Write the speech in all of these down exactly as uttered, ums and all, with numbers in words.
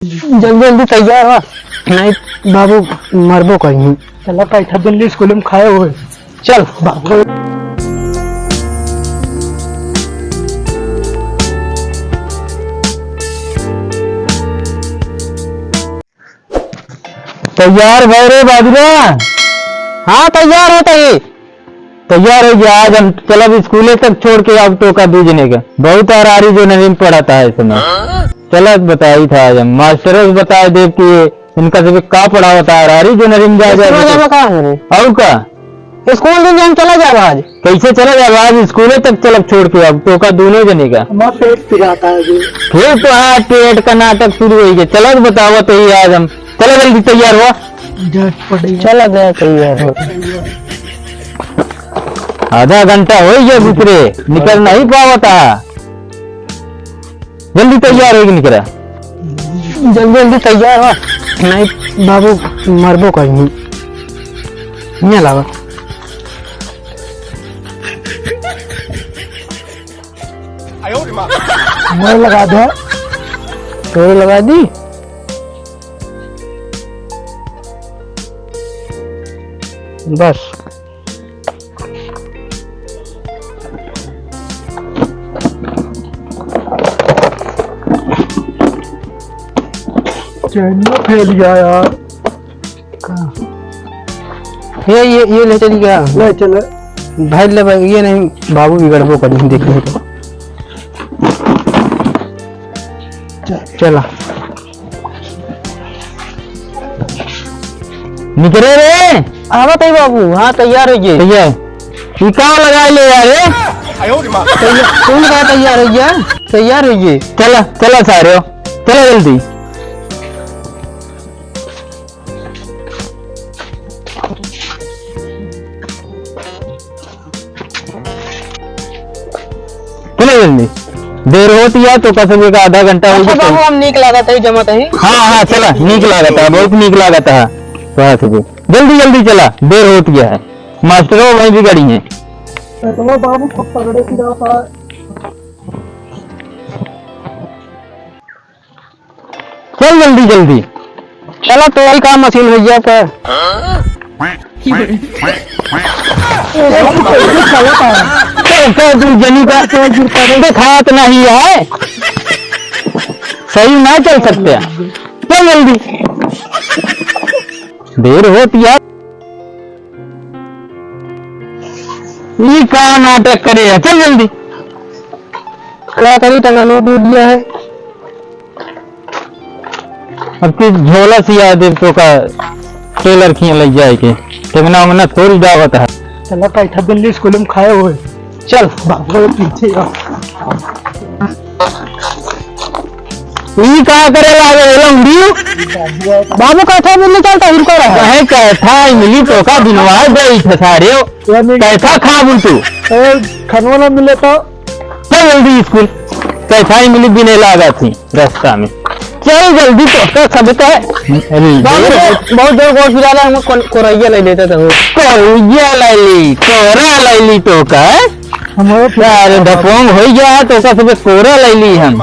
जल्दी जल्दी तैयार हो, नहीं बाबू मरबो कहीं। चला पैसा दिन स्कूल में खाए हुए। चल बाबू। तैयार भय रे बाबूरा? हाँ, तैयार होत ही। तैयार होइ गया, आज हम चलब स्कूले तक छोड़ के आब तोका दू जने का। बहुत हरारी जो नवीन पढ़ाता है इस समय। चलत बताई था आज हम, मास्टरों से बताए देब कि इनका सब का पढ़ावता है, हरारी जो नवीन जा स्कूल जाए। जाबा का है रे? और का? स्कूल दिन हम चला जाब आज। कैसे चला जाब आज? स्कूले तक चलब छोड़ के अब तोका दोनों जने का। हमारा पेट पिराता है जी। फिर तो आज पेट का नाटक शुरू होइ गया। चलत बतावत ही आज हम। चला जल्दी तैयार हो। चला गया तैयार हो। आधा घंटा होइ गया गुजरे, निकल नहीं पावता। जल्दी तैयार होइके निकरा। जल्दी जल्दी तैयार हो, नहीं बाबू मरबो कहीं। नहीं लावा। मोर लगा दे। तोरे लगा दी। बस। चैनियो फेल गया यार। का? ये, ये, ये ले चल गया। ले चल। भाई ले भाई, ये नहीं, बाबू बिगड़बो करी, देख ले तो। च-, चला। निकरे रे। आवत है बाबू, हाँ, तैयार होइए। तैयार। ई का लगा ले यार, ए? तैयार, तू का तैयार होइए? तैयार होइए। चला, चला सारे, चला जल्दी। चलो जल्दी, देर होत या तो का सबे का आधा घंटा हो अच्छा गया। बाबू, हम नीक लागत है, जमत है। हाँ, हाँ, चला, नीक लागत है, बहुत नीक लागत है। तो हाँ, सबे, जल्दी, जल्दी चला, देर होत गया है, मास्टरो वहीं बिगड़ी हैं। चलो बाबू, खूब पकड़े की बात है। चल जल्दी जल्दी। चला तो वही काम मशीन भैया का। तो, तो तू जनी का देखात नहीं है, सही ना चल सकते। चल जल्दी, देर होती है। ई का नाटक करे है, चल जल्दी। का करी, टंगनो टूट गया है। अब तू झोला सिया दे तो का टेलर खिया ले जाए के, टेंगना उंगना थोड़ी दावत है। चला पैसा बिल्ली स्कूल में खाए हुए। चल बाबू पीछे आ। ई का करे लागे लौंडी? बाबू, कथा मिली चलता, हुरका रहा। कहे कथा मिली तो का बिनवा गई थे सारे। कथा खा बुल तू। ए, खनवा ना मिले तो? चल जल्दी स्कूल। कथा ही मिली बिने लागा थी रास्ता में। चल जल्दी तो, तो सब तो है। अरे, बाबू, बहुत जोर गोड़ पिरा रहा है, हम कोरैया ले लेते थे। कोरैया ले ली, कोरा ले ली तो का? हमारे अरे दपोंग हो गया है, तो का सबे कोरा ले ली हम।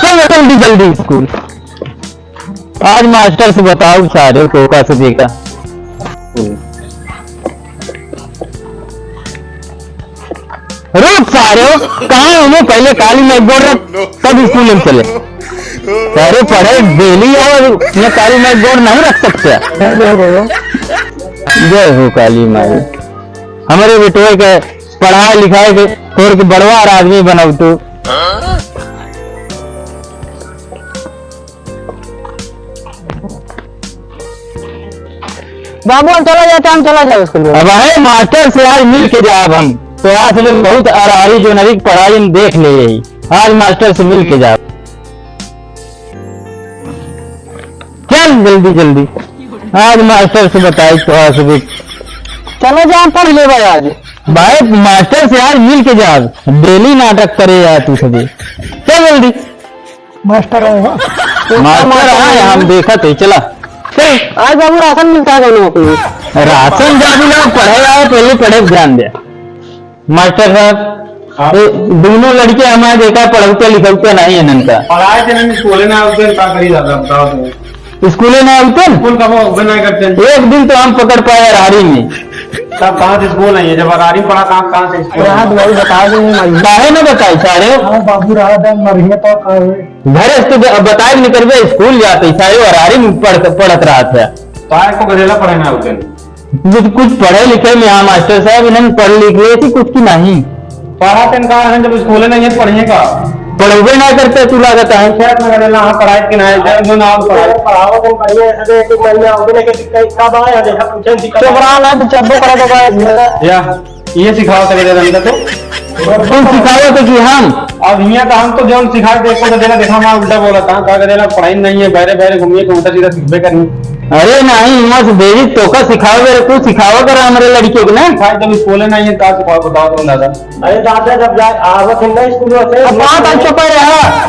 चल जल्दी, जल्दी स्कूल। आज मास्टर से बताओ सारे, तो का सबे का। रुक सारे, कहाँ है उन्हें पहले काली माई बोल रहा, तब स्कूल में चले। सारे पढ़े डेली और मैं काली माई बोल नहीं रख सकते। जय हो काली माई। हमारे बेटवे के पढ़ाई लिखाई के तोर के बड़वार आदमी बनाऊ तू। बाबू, हम चला जाते, हम चला जाओ स्कूल में। अब है मास्टर से आज मिल के जाब हम। तो आज में बहुत अरारी जो नरीक पढ़ाई हम देख ले रही। आज मास्टर से मिल के जाब। चल जल्दी जल्दी, आज मास्टर से बताई तो आज भी। चलो जा, पढ़ ले भाई आज। भाई, मास्टर से आज मिल के जाब, डेली नाटक करे यार तू सभी। चल जल्दी। मास्टर आए हैं। मास्टर आए, हम देखत है, चला। चल। आज बाबू राशन मिलता है दोनों अपने। राशन जाबू ना, पढ़े आए, पहले पढ़े ध्यान दे। मास्टर साहब, हाँ। ए, दोनों लड़के हमारे देखा पढ़ौते लिखौते नहीं है इनका। पढ़ाए थे नहीं, स्कूले ना आते, का करी दादा, बताओ तुम। स्कूले ना आते? स्कूल का वो अबे नहीं करते हैं। एक दिन तो हम पकड़ पाए अरारी में। तब कहाँ से स्कूल है ये? जब अरारी पढ़ा, कहाँ, कहाँ से स्कूल? रात भाई बता दे, मर काहे ना बताई सारे? हाँ, बाबू रहा था, मर गया था, कहाँ है? घरे से तो ब-, बताए के निकल गए, स्कूल जाते ही सारे अरारी में पढ़, पढ़त रहा था। तो आए को गधेला पढ़े ना होते। कुछ, कुछ पढ़े लिखे में, हाँ मास्टर साहब, इन्हन पढ़ लिख लेती कुछ की नहीं। पढ़ा तेन का है, जब स्कूले नहीं है, पढ़िए का? पढ़बे ना करते, तू लागत है। शहर में रहना, हाँ, पढ़ाई के ना है, जब जो ना हो, पढ़ाई। पढ़ाओ तुम बढ़िया, ऐसे एक, एक महीना हो गया, लेकिन कई, कब आए, देखा, पूछे, सिखा। चुप रहा ना, तो चब्बो करा दबा। या, ये सिखाओ तेरे अंदर तो। तुम सिखाओ तो कि हम? अब हियां तो हम तो जौन सिखाए थे, एको तो देना देखा, हमारा उल्टा बोला था, कहा के देना पढ़ाई नहीं है, बहरे बहरे घूमिए तो उल्टा सीधा सीखबे करनी। अरे नहीं, मत देवी, तोका सिखावे रे, तू सिखावा कर हमरे लड़के के ना। भाई, जब स्कूले नहीं है, का सिखाओ, बताओ तुम दादा। अरे दादा, जब जाए, आवत है ना स्कूल से, अब कहाँ तक चुपा रहा?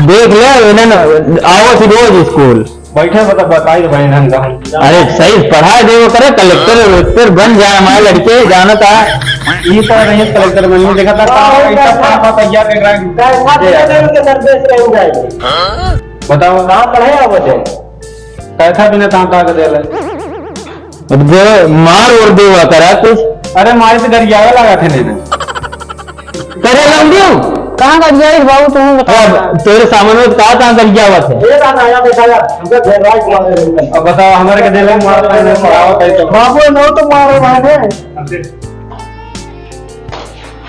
देख ले, इन्हें न, आवत ही रोज स्कूल। बैठे बता, बताई तो भाई इन्हें का। अरे सही पढ़ा दे, वो करे कलेक्टर, वलेक्टर बन जाए हमारे लड़के, जानता। ये तो नहीं कलेक्टर बनिए, देखा था, का, का, का, का तैयार कर रहा है। कैसा दे दे, उनके सर पे से नहीं जाएगी। बताओ। कहाँ पढ़े आवत है? कैसा बिना तांता के देले। अब जो मार और देवा करा कुछ। अरे मारे तो गरियावे लगा थे नहीं। करे लौंडियो, कहाँ गरियाई बाबू, तुम बताओ। अब तेरे सामने में कहाँ, कहाँ गरियावत है? ये बात आया, देखा यार, हमको घेर रहा है तुम्हारे रूम में। अब बताओ, हमारे के देले मार, मैंने पढ़ाओ कहीं तो। बाबू, नो तो मारो भाई ने।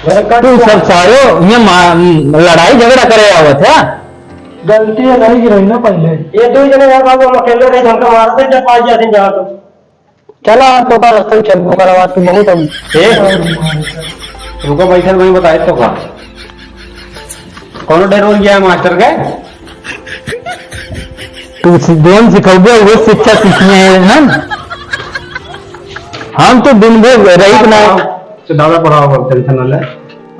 मेरे कट तू गया। सब सारे ये मा-, लड़ाई झगड़ा करे आवत है। गलती है, नहीं गिराई ना पहले। ये दो जने यार बाबू, हम अकेले रहे, हमका मारते जब आ गया थे जहाँ तो। चला, तो का रास्ता में चल, ओकर आवाज तो बहुत हम। ए? रुको, बैठल वहीं बताए तो का। कौनो डर हो गया मास्टर के? तू सि-, जौन सिखौबे, वो शिक्षा सीखिए हैं हम। हम तो दिन भर रही ना। तो दादा पढ़ाओ, अब टेंशन ना ले।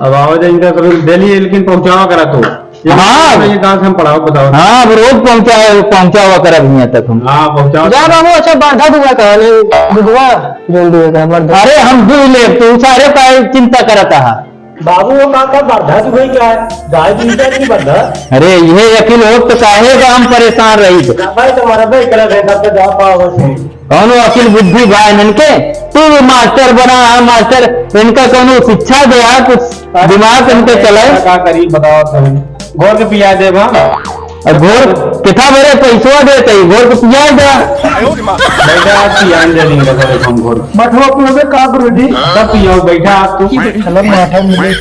अब आवे जाए इनका कभी डेली, लेकिन पहुंचावा करा तू। ये हाँ। ये कहाँ से हम पढ़ाओ, बताओ। हाँ, अब रोज पहुंचाए, पहुंचावा करब हियां तक हम। हाँ, पहुंचाओ। जा बाबू, अच्छा, बर्धा दुआ कहा, नहीं, दुआ, जोन दुआ कहा, बर्धा। अरे, हम दुई लेब, तू सारे काहे चिंता करत हा? बाबू, वो का, का बर्धा दुआ क्या है? गाय दूध की बर्धा? अरे, ये अकिल होत तो काहे का हम परेशान रही? ना भाई, तुम्हारा भाई कलर है, तब तो जा पाओ बस। कौनो अकिल बुद्धि बा इनन के? तू मास्टर बना, हाँ मास्टर, इनका कौनो शिक्षा दे, हाँ कुछ दिमाग इनके चलाए। का करी बताओ तुम? घोर के पिया दे बा। अब घोर कितना बड़े पैसवा देते ही, घोर के पिया दे। बैठा, आज पियान दे देंगे, बताओ हम घोर। बठवा पियोगे का गुरुजी? सब पियो, बैठा आप तू। चलो माठा मिले।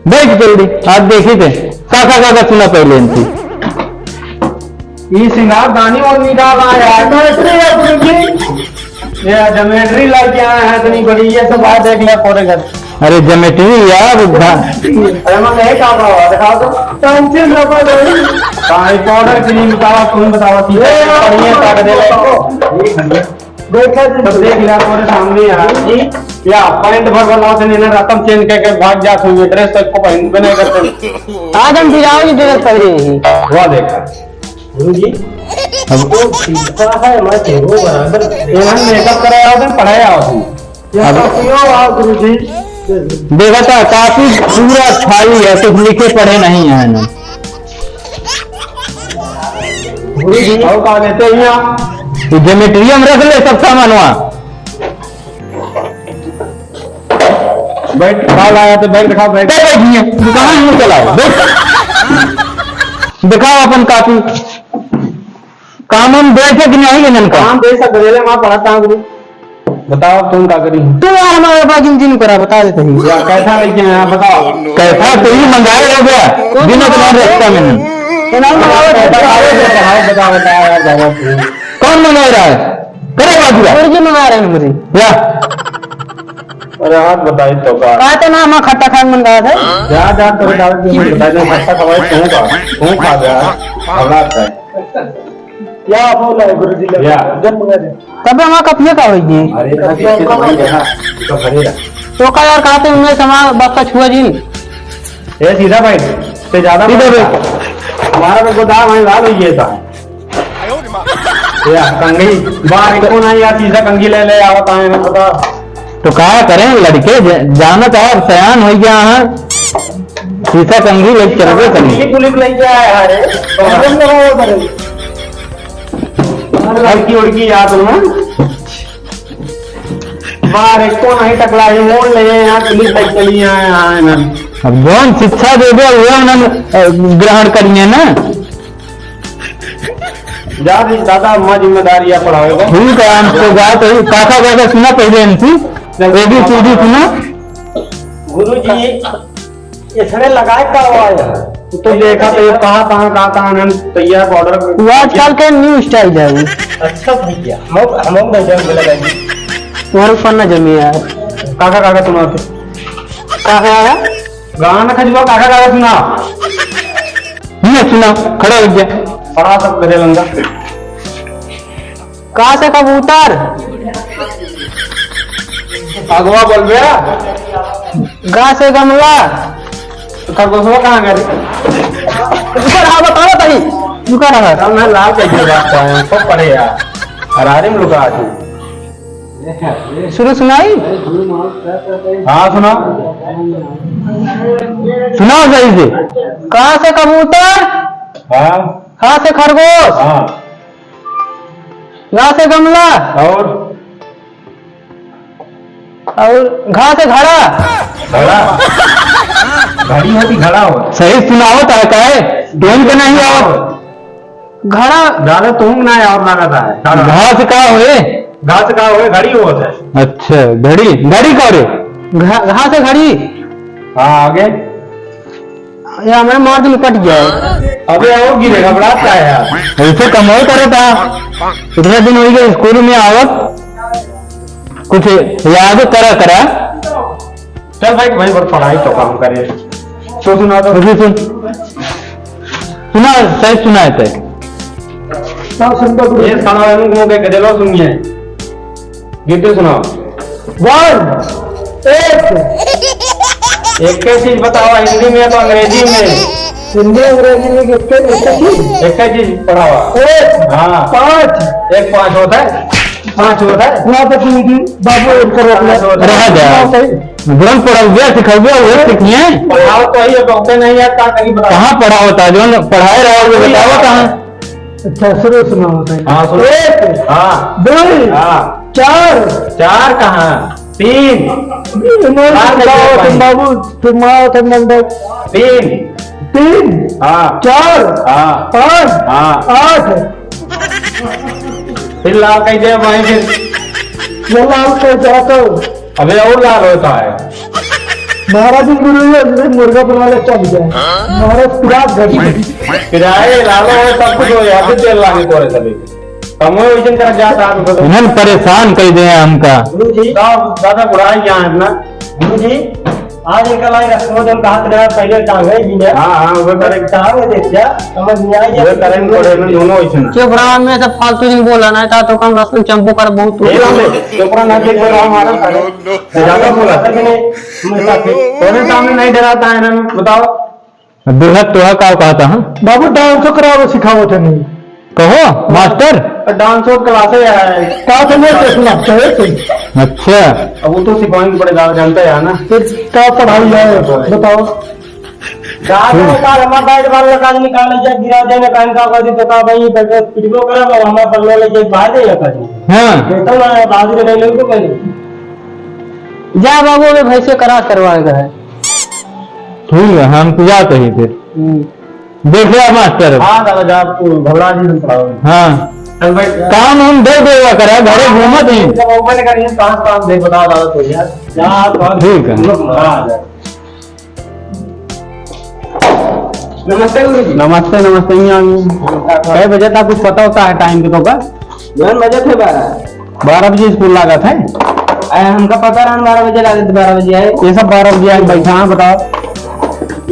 बैठ जल्दी, आप देखी थे। काका, काका सुना पहले इनकी। ई सिंगारदानी और निकाल आया है। ज्योमेट्री है गुरुजी। ये ज्योमेट्री लेके आया है, इतनी बड़ी, ये सब बात देख लिया पूरे घर। अरे ज्योमेट्री यार, धा- अरे मैं कहे का बताओ, दिखाओ तो। पेंसिल रबर है। हाँ, ये पाउडर क्रीम बताओ, तुम बताओ, ठीक है, ये बढ़िया काट दे। देखा जी। सब देख लिया पूरे सामने यार। जी। या पैंट भर वाला होते नहीं ना, रकम चेंज करके भाग जाते हैं, ड्रेस तो इसको पहन भी नहीं करते। आज हम भिजाओ जी ड्रेस पहने हैं। वाह देखा। गुरु जी, अब वो सीखा है, मैं तेरे बराबर। इन्हन मेकअप कराया होता, पढ़ाया होता। ये अब कापियो आ गुरु जी। देखा था, कापी पूरा खाली है, कुछ लिखे पढ़े नहीं है ना। गुरु जी। और का लेते हैं यहाँ? ये ज्योमेट्री में रख ले सब सामान वहाँ। बैठ, का लाया तो बैठ, दिखाओ, बैठ। बैठ, बैठ, ये, कहाँ मुंह चलाओ? बैठ। दिखाओ अपन कापी। काम हम दे सक नहीं इनन का? काम दे सक, गदेले माँ पढ़ा था गुरु। बताओ, तुम का करी? तू यार हमारे पास जिन जिन करा, बता देते हैं। या कैसा लेके आया, बताओ। कैसा तू ही मंगाए हो गया? कौन बिना मंगाया? तुम्हारे रास्ता में नहीं। तो नाम मंगाओ, बताओ, बताओ, बताओ यार, बाबा, तुम। कौन मंगा रहा है? करे बाबू। गुरुजी मंगा रहे हैं मुझे। या। अरे हाथ बताई तो का? कहा तो ना, हम खट्टा खान मंगा था। जा, जा, तेरे दादा जी ने बताया, जो खट्टा खवाए, तू खा, तू खा जा, घबरात है। या, बोला है गुरुजी ने, या। जब मंगा दे। तब हमारा कपिया का होई जी? अरे, कपिया का होई है ना, तो भरे रहा। तो का यार, कहा तो उन्हें समा बक्का छुआ जी। ए, सीधा बैठ, ते ज्यादा सीधा मत बैठ। खा। हमारा तो गोदाम है, लाल हो गया था। या, कंघी, बाहर एको ना यार, सीधा कंघी ले ले, आवत आए, मैं पता। तो का करें लड़के, ज-, जानत है, अब सयान होइ गया है, शीशा कंघी लेके चलबे करी। पुलिस, पुलिस लेके आया है रे। लड़की उड़की याद हो ना? बाहर एक को नहीं टकला, ये मोड़ ले, यहाँ पुलिस लेके चली आए, आए ना। अब जौन शिक्षा देबे, वो उन्हन, अ, ग्रहण करिए ना। जा भी दादा, अम्मा जिम्मेदारी है पढ़ावे का। ठीक है, हम तो जात है। काका, काका सुना पहले इनकी, A B C D सुना। गुरुजी, इसने लगाए का हुआ है? तू तो देखा तो ये कहाँ, कहाँ, कहाँ, कहाँ उन्होंने तैयार border पे वो आजकल के new style है वो। अच्छा भैया, हम, हम लोग नहीं जम लगा जी। तुम्हारे ऊपर ना जमी यार। काका, काका सुना तो। काका, काका? गाना खजुआ, काका, काका सुना। नहीं सुना, खड़ा हो गया। पढ़ा सब करे लंगा। का से कबूतर? अगवा बोलबे। गा से गमला। खरगोशवा कहाँ गए? रुका रहा, बताओ तनी। रुका रहा। कल मैं लाल कह के बात पाया, खूब पढ़े यार। हरारी में लुका आज। शुरू सुनाई? हाँ, सुना। सुनाओ सही से। का से कबूतर? हाँ। खा से खरगोश? हाँ। गा से गमला? और? और घा से घड़ा? घड़ा? घड़ी होती, घड़ा हो। सही सुनाओ, ता का है? टोन के नहीं आओ। घड़ा। ज्यादा तुम ना और लगा था, है। घड़ा। घा से का होए? घा से का होए? घड़ी होत है। अच्छा, घड़ी, घड़ी का रे? घा, घा से घड़ी। हाँ, आगे। या हमारे मार दिन कट गया है। अबे और गिरे, घबरात का है यार? ऐसे कमाई करे था। इतने दिन हो गए स्कूल में आवत, कुछ याद करा करा। चल भाई, भाई, पर पढ़ाई तो काम करे। तो सुना तो। अभी सुन। सुना, सही सुना है, सही। सब सुन तो। ये साला वाले मुंह के गजलो सुनिए। गीत सुनाओ। One, एक। एक के चीज बताओ, हिंदी में या तो अंग्रेजी में? हिंदी, अंग्रेजी में एक के, एक के चीज? एक के चीज पढ़ावा। एक, हाँ। पाँच। एक पाँच होता है, पाँच होता है। वहाँ पे दीदी, बाबू, एक करो अपना। पाँच होता है। रहा जा। हाँ, सही। जोन पढ़ल गया, सिखल गया, वो सीखिए। पढ़ाओ तो ही, अब नहीं यार, का कहीं बताओ। कहाँ पढ़ा होता है? जोन पढ़ाए रहा, वो बताओ कहाँ? अच्छा, शुरू सुनाओ भाई। हाँ, सुनो। एक, हाँ। दो, हाँ। चार। चार कहाँ? तीन। इन्होंने चार बताओ, नहीं तुम पाएंगे। बाबू, तुम आओ, तुम नंबर। तीन। तीन। हाँ। चार। हाँ। पाँच। हाँ। आठ। फिर लाल कह दे भाई, फिर। ये लाल कह दे तो। अबे और लाल होता है। महाराज गुरु जी, मुर्गा बना ले, चल जाए। महाराज पिराज घटी। पिराए लालो है, सब कुछ हो जाए, फिर तेल लागे तोरे सभी। हम वही वजन कर जाता है, तो इन्हन परेशान कर दे हमका। गुरु जी। दादा बुढ़ा गया है ना। गुरु जी, आज इनका line रखो, जो हम कहा थे पहले टांग है जी ने। हाँ, हाँ, वो करें। टांग है, देख क्या? समझ नहीं आया। वो करें, पड़े में दोनों वैसे ना। चुप रहा, मैं सब फालतू नहीं बोला ना, था तो कम रसम चंपू कर बहुत। ये लो, चुप रहा ना, देख रहा हमारा सारे। ज्यादा बोला। तोरे सामने नहीं डराता है ना, बताओ। दुल्हन तोहा का कहता, हाँ? बाबू, dance करावो, सिखावत है नहीं। कहो, मास्टर। Dance और class है यार। का तो मैं देखना, कहे थे। अच्छा। अब वो तो सिखाएंगे बड़े ज्यादा जानते हैं ना। फिर का पढ़ाई है, बताओ। ज्यादा हम्म। बेकार, हमारा बैट बॉल लगा के निकाल लिया, गिरा देने का इनका कर दी, तो का भाई, बैट पिटबो करा, अब हमारा बल्लो लेके बाहर दे लगा दी। हाँ। तो ना, बाजू के नहीं लोगों को नहीं। जा बाबू, अबे भैंसे करा करवाएगा है। ठीक है, हम तो जाते ही फिर। हम्म। देख लिया मास्टर। हाँ, दादा, जा, तू घबरा जी, हम पढ़ाओ। हाँ। चल भाई। काम हम दे देगा करा, घरे घूमत ही। जब open करेंगे, कहाँ काम दे, बता, दादा, तो यार। जा, आप ठीक है। हाँ, जा। नमस्ते गुरु जी। नमस्ते, नमस्ते, यहाँ आइए। कै बजे तक कुछ पता होता है time के तो का? जौन बजे थे बारह। बारह बजे स्कूल लागत है? अरे, हमका पता रहा बारह बजे लागत, बारह बजे आए। ये सब बारह बजे आए, बैठा है, बताओ।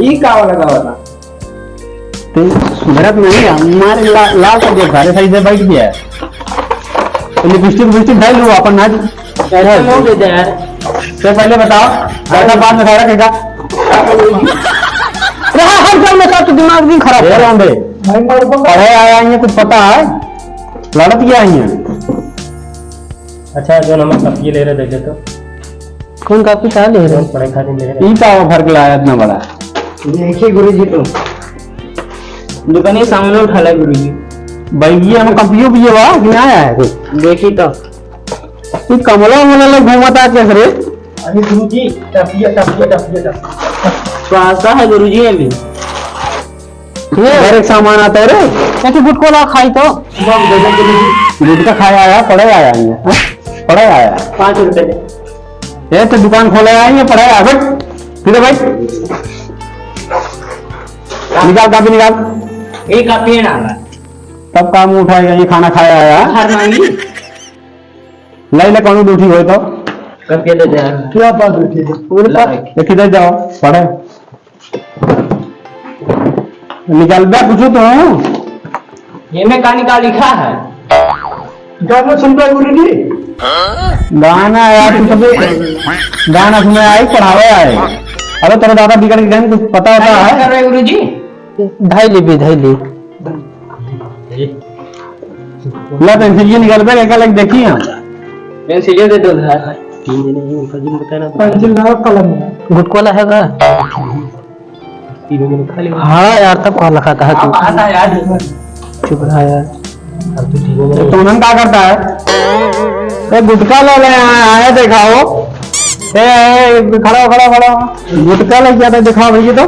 ई का वाला का बता? तो सुधरत नहीं है, हमारे ला-, लाल का देख, सारे सही से बैठ गया है। तो लिपस्टिक, लिपस्टिक डाल लो, अपन ना। कैसे लोग दे दे यार? तो पहले बताओ, ज्यादा बात में सारा कैसा? रहा हर जल में सब तो दिमाग भी खराब ये कर। राम भाई, पढ़े आया है, कुछ पता है? लड़त क्या है? अच्छा, जो नमक सब्जी ले रहे, देखे तो। कौन कॉपी कहाँ ले रहे? पढ़े खातिर ले रहे। ई का भर के लाया इतना बड़ा? देखिए गुरुजी तो। दुकानी सामने उठा ला गुरुजी। बैगिया में कॉपियो भी है बा कि ना आया है कुछ? देखी तो। ई कमला उमला लोग घूमता कैसे रे? अरे गुरुजी, टपिया, टपिया, टपिया, टपिया। तो आता है गुरुजी अभी। ये हर एक सामान आता है रे। कैसे गुटखा ला खाई तो? गुटखा खाया आया, पढ़े आया है, हाँ? पढ़े आया। पाँच रुपए। ये तो दुकान खोले आया, ये पढ़े आया, बैठ। सीधे बैठ। निकाल, कॉपी निकाल। एक कॉपी है ना? तब काम उठाएगा, ये खाना खाया आया। हर मांगी। लाई ले, कौनो दूठी होए तो। करके दे दे। क्या बात है, ठीक है। पूरे ला। पास। एक ही दे जाओ, पढ़े। निकाल बे कुछ तो। ये में का निकाल लिखा है? गाना सुन रहे गुरु जी? गाना यार, तू सब गाना सुने आई, पढ़ावे आए। अरे तेरे दादा बिगड़ के गए, कुछ पता होता है? कर रहे गुरु जी? धैली भी, धैली। ला पेंसिल ये निकाल बे, एका लग देखी हम। पेंसिल ये दे दो उधार। तीन जने ही उनका जिन बताया ना। पेंसिल ना, कलम है। गुटकोला है का? तीनों जने खा लेंगे। हाँ यार, तब कहाँ लखा कहा तू? आता है यार। चुप रहा यार। अब तो तीनों जने तो उन्होंने क्या करता है? ए, गुटखा ले ले, आया, आया देखाओ। ए, ए, खड़ा हो, खड़ा हो, खड़ा हो। गुटखा लेके आता है, दिखाओ भैया तो।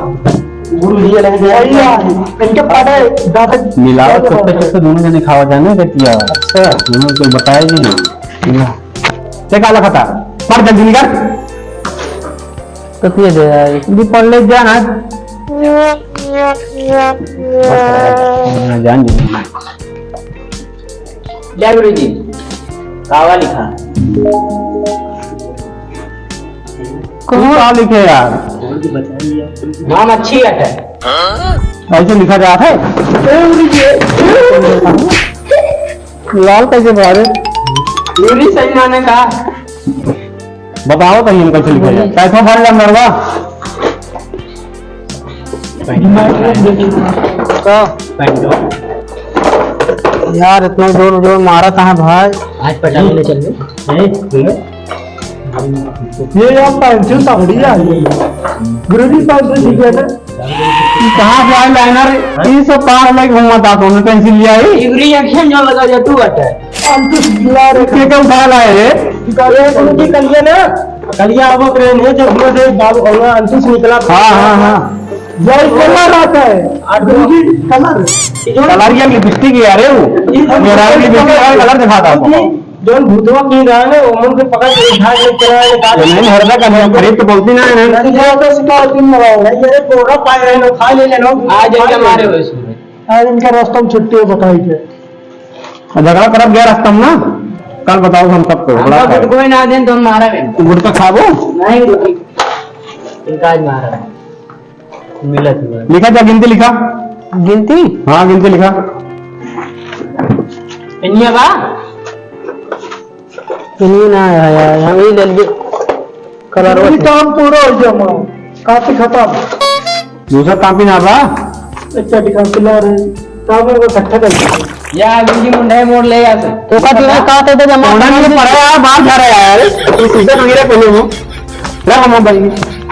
गुरु जी अलग से भैया, इनके पढ़े, दादा। मिलाओ, चुपके चुपके दोनों जने खावा जाने के किया। अच्छा। उन्होंने कोई बताया ही नहीं। ते का लखा था? पढ़ जल्दी निकाल। तो पिए दे यार। भी पढ़ ले जा ना। हाँ, जान दे। ले गुरु जी, कावा लिखा। कहाँ? का लिखे यार? नाम अच्छी है। ऐसे लिखा जाता है? ए, गुरु जी। लाल कैसे बारे? गुरु जी, सही नाम है का? बताओ तो, हम कैसे लिखा जाए? कैसे भर जा मरवा? का? यार, इतना जोर जोर मारा कहाँ भाई? आज पटाखे ले चल रहे। ये यार, पेंसिल तो बढ़िया है। गुरुजी, पेंसिल ठीक है ना? ई कहाँ से आइल लाइनर? ई सब पार लेके घूमत आ, तोने पेंसिल लिया है? इवरी action जो लगा जा तू बटे। अंकुश ला रे। के कम उठा लाए रे? अरे, उनकी कलिया ना, कलिया अब ट्रेन है, जब वो से बाबू, और अंकुश निकला। हाँ, हाँ, हाँ। यही कलर आता है। और दूसरी कलर। कलर या लिपस्टिक यार है वो। ये मेरा भी लिपस्टिक वाला कलर दिखाता है। जौन भूतवा की रहा है, ओमन के पकड़ के उठा के चला है, निकाल ये नहीं, हरदा का नियम खरीद तो बोलती ना है। नहीं, ये तो शिकायत नहीं लगाओ। नहीं, ये कोरा पाए रहे लोग, खा ले ले लोग। आज इनका मारे हुए सूरज। आज इनका रास्ता में छुट्टी है, बताई के। झगड़ा करब गया रास्ता में ना, कल बताओ हम सबको। हम झगड़ा तो करब। गुटको ही ना दें तो हम मारा भी। गुटका खाबो? नहीं, गुटकी। इनका आज मारा। मिला जुला। लिखा जा, गिनती लिखा। गिनती? हाँ, गिनती लिखा। इन्हीं बा? इन्हीं ना आया यार, हम ही ले लिए। कलर ये वो काम पूरा हो गया, माँ। काफी खत्म। दूसरा काम भी ना बा? अच्छा, दिखा, पिला रहे। काम में वो इकट्ठा कर दिया। या, गुरुजी, मुंडे मोड़ ले, या से। तो का, तूने कहा था, तो जमा कौन है, मुझे पढ़ा यार, बाहर जा रहा है यार। तू सीधा नहीं रहा, पहले वो। रख हम भाई,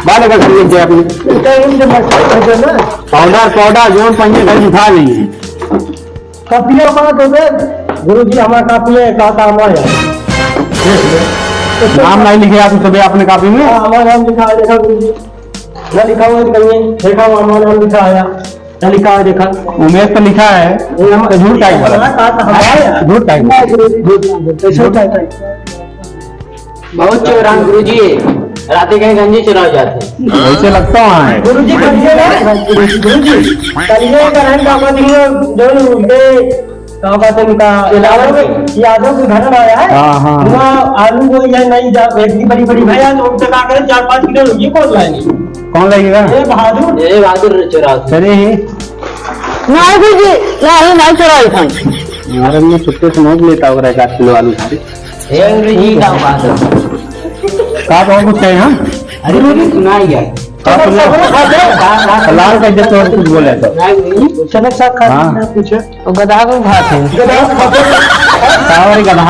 बाल अगर खरीद दे आपने। इनका इन जो मस्ती है ना। पाउडर, पाउडर, जो हम पहले घर उठा लेंगे। कॉपियाँ बात हो गए। गुरुजी, हमारा कॉपी है, का काम है? नाम नहीं लिखे आप सबे अपने कॉपी में? हाँ, हमारा नाम लिखा है, देखा गुरुजी। ना लिखा हुआ है कहीं, देखा हुआ हमारा नाम लिखा है, ना लिखा है, देखा। उमेश तो लिखा है, ये हम तो झूठ काहे बोला? हमारा कहा था, हमारा है। झूठ काहे बोला? नहीं, गुरुजी, झूठ नहीं बोलते, झूठ नहीं बोलते। बहुत चोर हैं गुरुजी, राती कहीं गंजी चुरा जाते। वैसे लगता है। गुरुजी, कहिए ना। गुरुजी, कहिए का रहन का बात हुआ, जो उनके, का बात है उनका, यादव के, यादव के घर में आया है। हाँ, हाँ। वहाँ आलू बोई है, नहीं जा, इतनी बड़ी बड़ी भैया, तो उनसे कहा करें, चार पाँच किलो ये कौन लाएंगे? कौन लाएगा? ये बहादुर। ये बहादुर चुरा। अरे। नहीं गुरुजी, नहीं, नहीं चुराई था। हमारे में छुट्टे से नोट लेता होगा एक आध किलो आलू। ए, अंग्रेजी का बात है। का तो कुछ कहे, हाँ? अरे, तूने सुना ही है। का सुना? का, का, का? लाल का इज्जत तो कुछ बोले तो। नहीं, नहीं। चलो, साहब, खा हाँ। पूछे। वो गधा को भात है। गधा को भात है। का वाली गधा?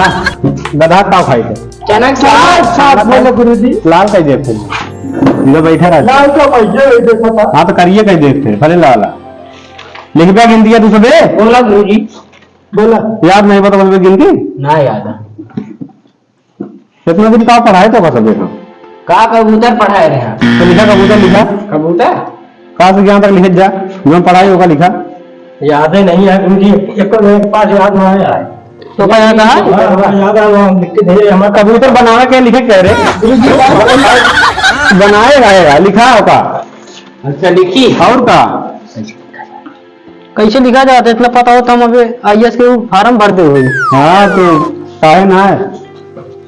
गधा का खाई थे? चना के साग। साग, साग बोले गुरुजी। लाल कह देते हैं। इधर बैठा रहता। लाल तो भैया ही देखा था। हाँ, तो करिए कह देते हैं, भले लाला। लिख दिया गिनती का तू सबे? बोला गुरुजी। बोला। याद नहीं बता बस गिनती? ना याद है। इतना दिन का पढ़ाए तो का सबे हम? का कबूतर पढ़ाए रहे हैं? तो लिखा कबूतर लिखा। कबूतर? कहाँ से ज्ञान तक लिखे जा? जो पढ़ाई होगा लिखा। याद ही नहीं है गुरुजी, एक, एक पास याद ना आया है। तो का याद है? हाँ, हाँ, याद है, वो हम लिख के दे रहे हैं, हमारा कबूतर बनावे के लिखे कह रहे। गुरुजी, बनाए रहेगा, लिखा होगा। अच्छा, लिखी। और का? कैसे लिखा जाता है? इतना पता होता हम अबे आईएएस के ऊ फार्म भरते हुए। हाँ, तो काहे ना है?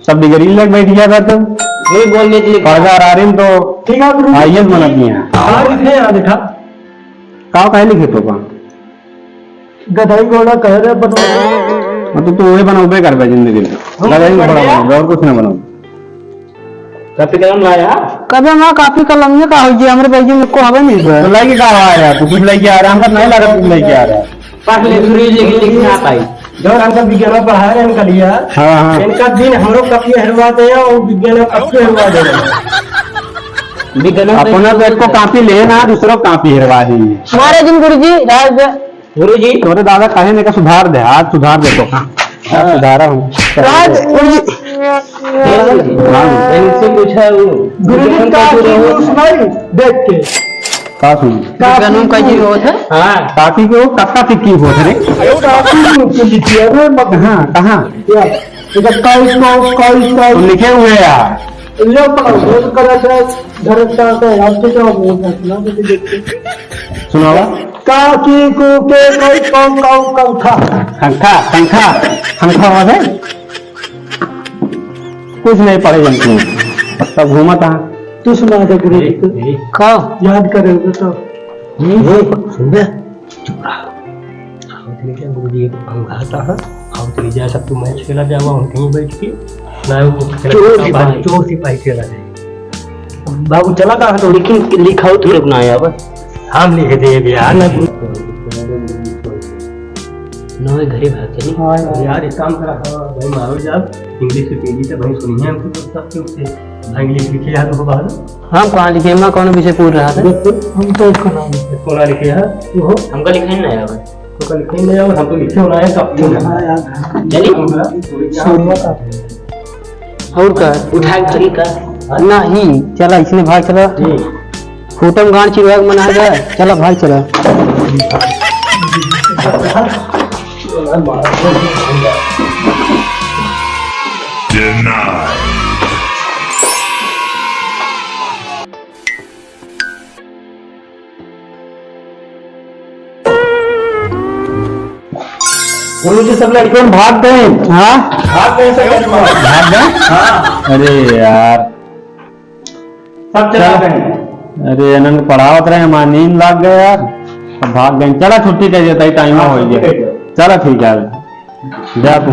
सब डिग्री लेके बैठ गया था तो। वही बोल लेते। पढ़ जा रहा रे तो ठीक है, गुरु। आईएएस बनत नहीं है। हाँ, लिखे यहाँ लिखा। का काहे लिखे तो का? गधाई घोड़ा कह रहे बनवा। हाँ, तो तू वही बनौबे करबे जिंदगी में। हम गधाई घोड़ा बनौबे, और कुछ ना बनौबे। कॉपी कलम लाया? कबे हमारा कॉपी कलम ये का हो गया? हमरे बैग में को हवे नहीं बे। तो लेके का आ रहा है? तू कुछ लेके आ रहा है? हमका नहीं लगा कुछ लेके आ रहा है। पढ़ ले, गुरु जी, लेकिन लिख ना पाई। जब हमका विज्ञान पढ़ा रहे हैं, इनका लिया। हाँ, हाँ। इनका दिन हमरो कॉपी हरवा दे और विज्ञान कॉपी हरवा दे। विज्ञान अपना तो एक को कॉपी ले ना, दूसरा कॉपी हरवा दी। हमारे दिन गुरु जी, राज गुरुजी। तोरे दादा कहे ने का सुधार दे, आज सुधार दे तो। हाँ। आज सुधारा हूँ। राज, गुरुजी। हाँ। इनसे पूछा वो। गुरुजी, काकी को सुनाई देख के। का सुन? काकी काकी को। होत है? हाँ। काकी को कक्का टिक्की होत है रे। काकी को लिखी है रे, मत। हाँ, कहाँ? या, इधर काई को, काई को। तुम लिखे हुए यार। ले पढ़ो, वो तो करा था, घर का, का, आपके क्या हो गया? ना, मुझे देखते। सुनावा। काकी कूके कई कौ कौ कंखा। कंखा, कंखा, कंखा होत है। कुछ नहीं पढ़े जनती। सब घूमत है। तू सुना दे गुरु जी को। का? याद करे हो तो। हम्म, सुन बे। चुप रहा। आओ तेरे क्या गुरु जी, एक अंगाता है। आओ तेरे जैसा तू मैच खेला जावा, हम कहीं बैठ के। ना वो खेला चोर जावा, सिपाही। चोर सिपाही खेला जाए। बाबू चला कहाँ तो लिखिन, लिखाओ तो लोग ना आया बस। हम लिख दे यार ना। नवे घरे भाग चली। हाँ यार। यार एक काम करा, हाँ, भाई मारो यार, इंग्लिश से पीली से भाई सुनिए हमको तो सब क्यों से भाई इंग्लिश लिखे यार उनको बाहर। हम कहाँ लिखे? मैं कौन विषय पूछ रहा था? हम तो उसका नाम लिखे। कौन लिखे है? तू हो? हमका लिखे नहीं आया भाई। तो कल खेल ले आओ, हम तो लिखे होना है, कब क्यों ना? हाँ यार। चली? और का? उठा के चली का? नहीं, चला, इसने भाग चला। जी। फोटो में गांड चिरवा के मना है, चला भाग चला। Denied। गुरुजी, सब लड़के भाग गए। हाँ? भाग गए सब लड़के। भाग गए? हाँ। अरे यार। सब चला चला। गए। अरे, इन्हन के पढ़ावत रहे, हमार नींद लाग गया यार। सब भाग गए। चला, छुट्टी कर देता, टाइम हाँ, हो गया। छुट्टी कर दो। चला, ठीक है, जा तू।